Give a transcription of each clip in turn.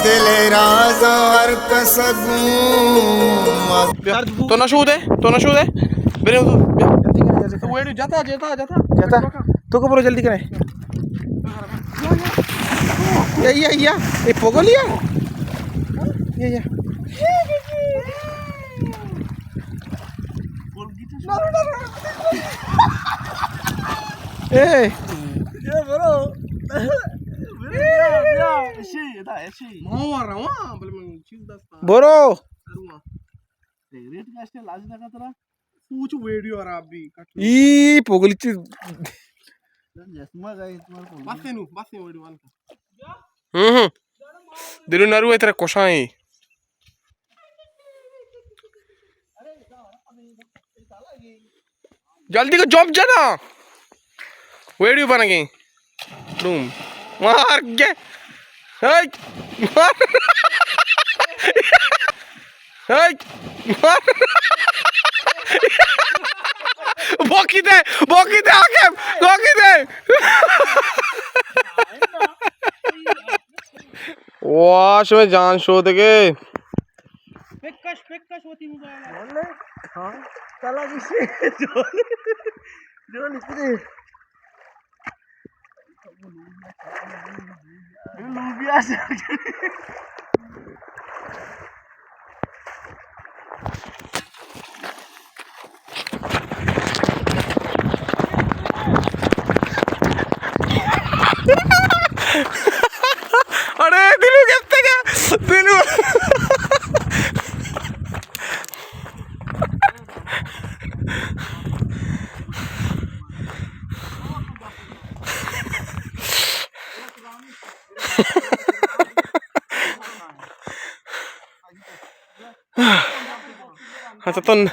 دل ءِ راز ہر کس گوں۔ تو نہ شودے، تو نہ شودے۔ برے تو، بیا۔ جلدی کرے، جلدی کرے۔ ویڈیو جتا، جتا، جتا۔ جتا۔ تو کو برو جلدی کرے۔ یا، یا، یا۔ اے پوگولیا۔ یا، یا۔ اے۔ اے برو۔ بیا، بیا، بیا۔ اشی، ادا، اشی۔ ما وار رواں، بلے من چیز دست آ۔ برو۔ ارواں۔ اے ریٹ گاشتے لاج لگا ترا۔ پوچھ ویڈیو خراب بھی کٹ۔ ای پوگلی چیز۔ چشمہ گئے تمہارا پوگلی۔ بس نو، بس ویڈیو بند کر۔ ہوں ہوں۔ دلو نرو ہے تیرا کشائیں۔ جلدی کو جمپ جنا۔ ویڈیو بنگیں۔ دوم۔ مار گے۔ ہائی۔ مار۔ ہائی۔ مار۔ بوکی دے، بوکی دے آگے، بوکی دے۔ واہ، شمے جان شودگے۔ پکش، پکش ہوتی موبائل۔ ہاں، چلا گیشے۔ جولی، جولی پہ۔ لوبیا سر۔ اڑے دلو گپتے گا، دلو۔ اچھا، تن۔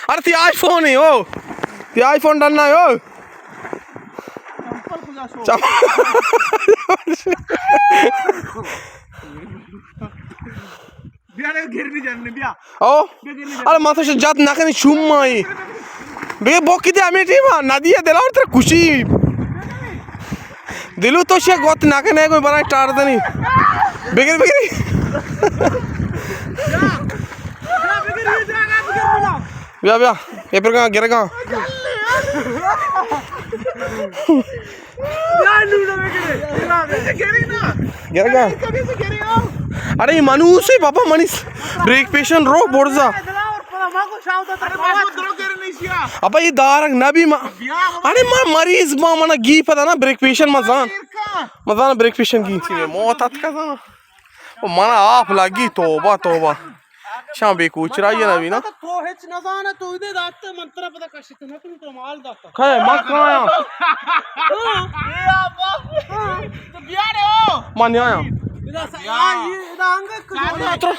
ارے تئی آئی فون ہے او، تئی آئی فون ڈن ہے او۔ چم-، بیا رے، گھر نہیں جاننے، بیا۔ او؟ بیا گھر نہیں جاننے۔ ارے ما تو جات نہ کنی، شوم مائی۔ بے بوکی دے ہمیں ٹیم، ندی ہے، دلاور ترا کشی۔ دلو تو شے گوت نہ کنے، کوئی بنا ٹار دنی۔ بگر، بگر۔ بیا، بیا۔ اے پر گا، گر گا۔ گر گا۔ ارے منوسے بابا، منی بریک پیشن رو برزا۔ ابا، یہ دارگ نبی ما۔ ارے ما مریض ما، منا گی پدا نا، بریک پیشن ما زان۔ ما زان بریک پیشن گی۔ موت اتکا زان۔ او منا آپ لگی، توبہ، توبہ۔ شاں بے کوچرائی نہ بی نا۔ تو ہچ نہ زانے، تو ادے داتے من ترا پدا کشت نہ کنی، تو مال داتا۔ کھے، ما کایا؟ تو بیا رے ہو۔ ما نہ آیا۔ ادا س-، آ، یہ ادا انگت کو۔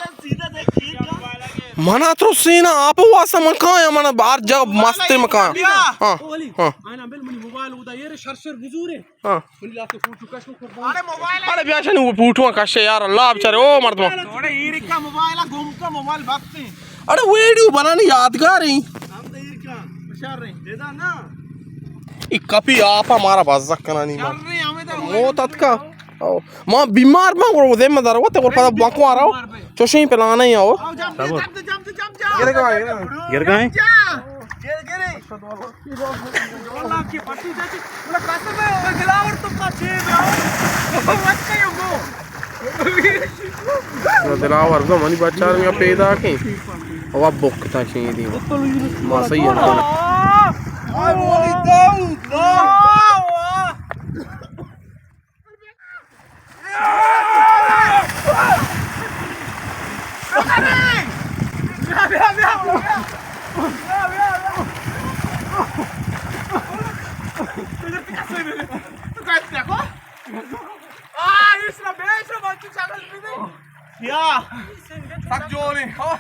منا ترو سینا آپ واسا من کایا، منا بار جا مست مکان۔ ہاں، ہاں۔ آنا بل منی موبائل ادا، یہ شر شر بزورے۔ ہاں۔ منی لاستے فوٹو کش کو قربان۔ ارے موبائل۔ ارے بیا شنی وہ فوٹو کش یار، اللہ بچارے او مردم۔ تھوڑے ایرکا موبائل گم کا موبائل بستے۔ ارے ویڈیو بنانی یادگار ہیں۔ ہم تو ایرکا بشار رہے۔ دیدا نا۔ ای کپی آپا مارا بزک کنانی ما۔ شر رہے ہمیں تو موت اتکا۔ او، ما بیمار ما گرو ذمہ دار وتے گرو پدا بکو آ رہا۔ چوشیں پلان ہے او۔ آؤ، جم، جم، جم، جم، جم۔ گر گئے، گر گئے۔ گر گئے؟ جم۔ گر، گر۔ دلاور تو منی بچار میں پیدا کیں۔ او بکتا شیں دی۔ ما صحیح ہے۔ یا، سک جوڑے، ہاں۔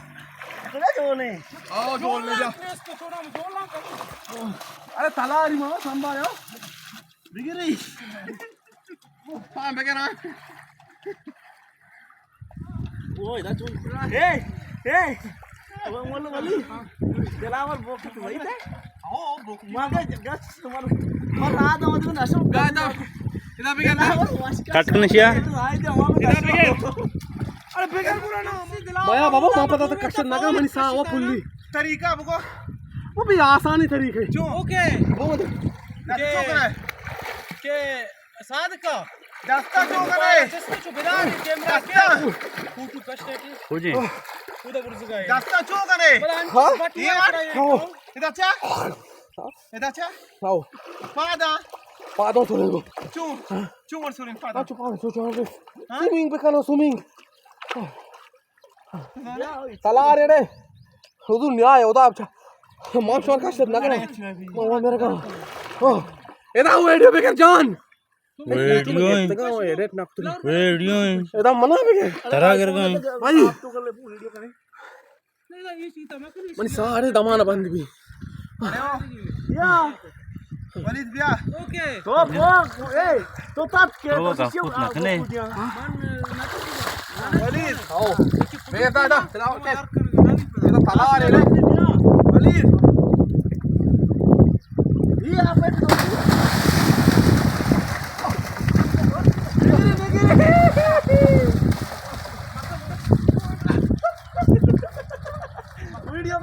کنا جونے۔ آؤ، جوڑ لے جا۔ ارے، تلاری ماما، سنبھالو۔ بگری۔ ہاں، بگر، ہاں۔ اوئے، دا چون۔ اے، اے۔ او، مولو ولی۔ دلاور بوکت بھائی تے۔ ہاں، بوکت۔ ماگا گس مر، مر رات ہم دن اشو۔ دا، دا۔ ادا بگر۔ کٹ کنشیا۔ ادا بگر۔ ارے بگر برا نا۔ بیا بابا، ما پتا تو کشت نگا منی سا او پلی۔ طریقہ بگو۔ وہ بھی آسانی طریقے۔ چون؟ اوکے۔ بگو تو۔ کہ، کہ صادقہ۔ دستا چو کنے؟ چست چو بدار، کیمرہ دستا۔ کیا؟ فوٹو کشتے کی؟ ہو جی۔ خدا برزگا ہے۔ دستا چو کنے؟ بلا ہم ہاں؟ بٹ یہ ہوا مار۔ کرا یہ ہاں۔ کیوں؟ ادا چا؟ ادا چا؟ ہاؤ۔ پادا۔ پادا تو لگو۔ چون؟ ہاں۔ چون ور سورین پادا؟ ہاں، چو پادا، چو، چو، چو۔ ہاں؟ سوئمنگ بکنا، سوئمنگ۔ تلار ریڑے۔ حضور نیائے، ادا اچھا۔ مام شور کا شد نہ کرو۔ ماما میرے کا۔ او۔ ادا ویڈیو بکر جان۔ ویڈیو۔ ویڈیو۔ ادا منا بکر۔ ترا گر گئے۔ بھائی۔ منی سارے دمان بند بھی۔ یا۔ ولید بیا۔ اوکے۔ تو، تو، اے، تو تات کے، تو تو کسی کو نہ کنے۔ ولید، آؤ۔ بے دا، دا، چلاؤ، چل۔ یہ تو تلار ہے رے۔ ولید۔ یہ آپ ہے تو۔ ویڈیو۔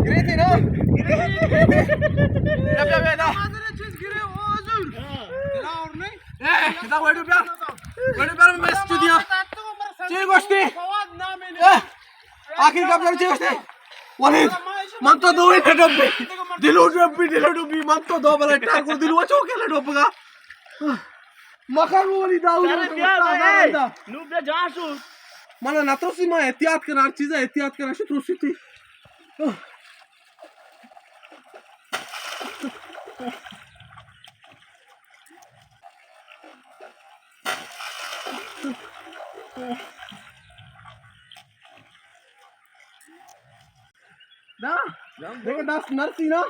گریتے نا۔ اے، ادا ویڈیو بیا۔ ویڈیو بیا، میں اسٹوڈیو۔ چی گوشتی؟ اے۔ آخر گپ جن چی گوشتے؟ ولید، من تو دوئیں نہ ڈبی۔ دلو ڈبی، دلو ڈبی، من تو دو بلا ٹائر کو دلو چو کے نہ ڈبگا۔ مخا گولی داؤ۔ سارے بیا، اے۔ نو بیا جان شو۔ من نہ ترسی، ما احتیاط کنا، ہر چیز احتیاط کنا، شو ترسی تھی۔ نا، دیکھو دست نرسی نا،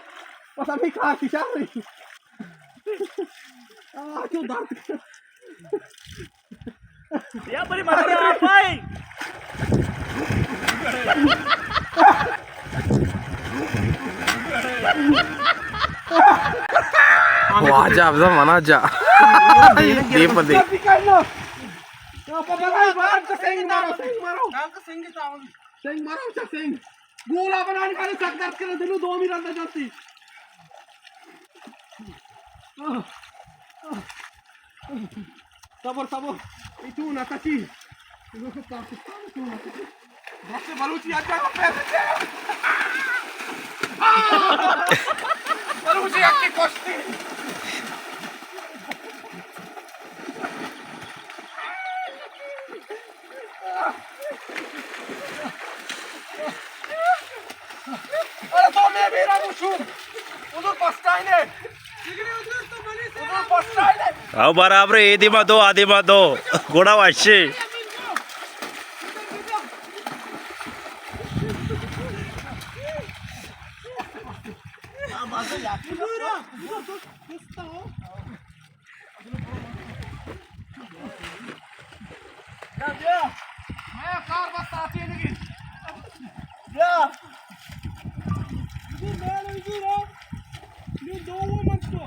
بس ابھی کھا کشا رہی۔ آہ، کیوں درد کر۔ یا بری مارا آپ آئی۔ واجہ افضل منا جا۔ دے پہ دے۔ سنگ مارو، سنگ مارو۔ سنگ مارو، سنگ۔ گولا بنانے کا سک درد کرے، دلو دومی رندا جاتی۔ صبر، صبر۔ اے تو نہ کچی۔ اے تو پاکستان تو نہ کچی۔ بس بلوچی اجا کو پیر۔ بلوچی اکی کشتی۔ ارے تو میں میرا مشہور۔ حضور پسٹائنے۔ حضور پسٹائنے۔ او برابر، اے دیما دو، آ دیما دو۔ گوڑا واشی۔ بیا، بیا۔ میں کار بس آتی ہے لیکن۔ بیا۔ ادھر میں ادھر آؤ۔ یہ دو وہ مت کو۔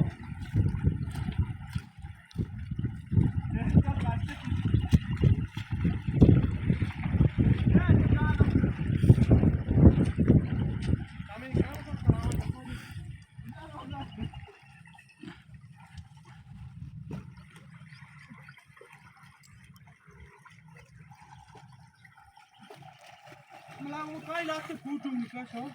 ملا وہ کائی لاتے فوٹو نکا شو۔